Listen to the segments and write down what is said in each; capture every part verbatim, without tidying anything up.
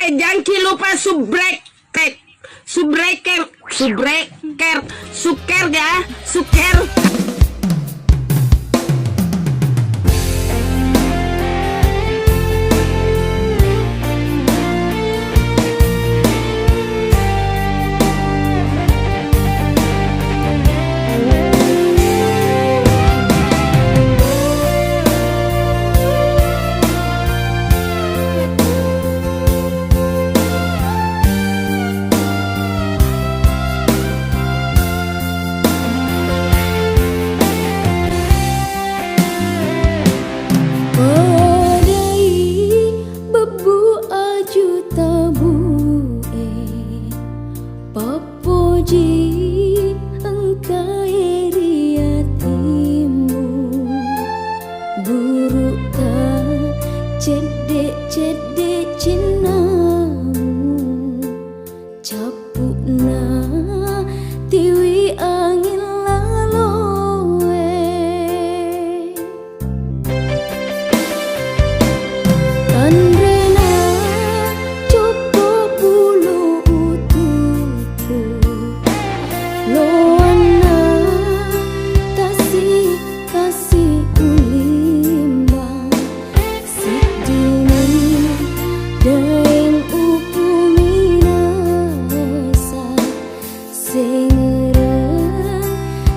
Jangan lupa subscribe, subscribe, subscribe, subscribe, suker ya, suker. Padai bebbu aju tabu'e, pappoji engkae ri atimmu. Gurutta cedde-cedde cinnamu, cappu'na tiwi angin laloe. Tanrena coppo bulu utuku, loanna tasi-kasi ulimba. Siddimi daeng upu minasa, sengereng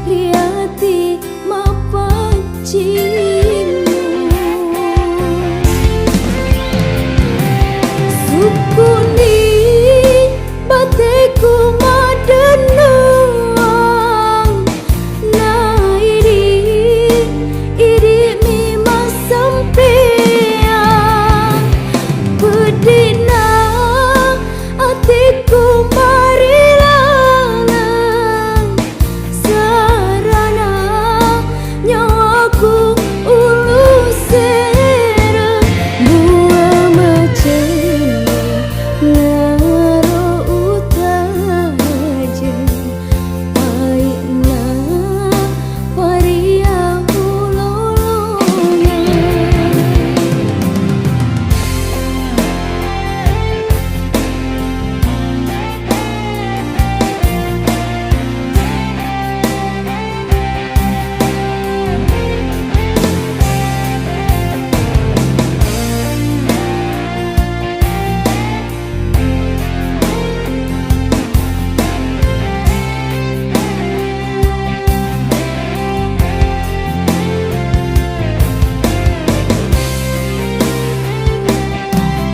ri ati mapaccingmu. Sukkuni bateku maddennuang, naidi-idi'mi massampeang. Peddi'na atiku marilaleng, sarana nyawaku ulu sere, mua macenna naro utajeng, pai'na pariahu lolona.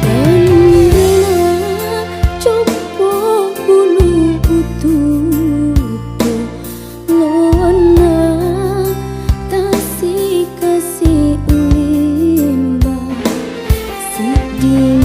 Tanrena coppo bulu utuku, loanna tasi-kasi ulimba. Seddi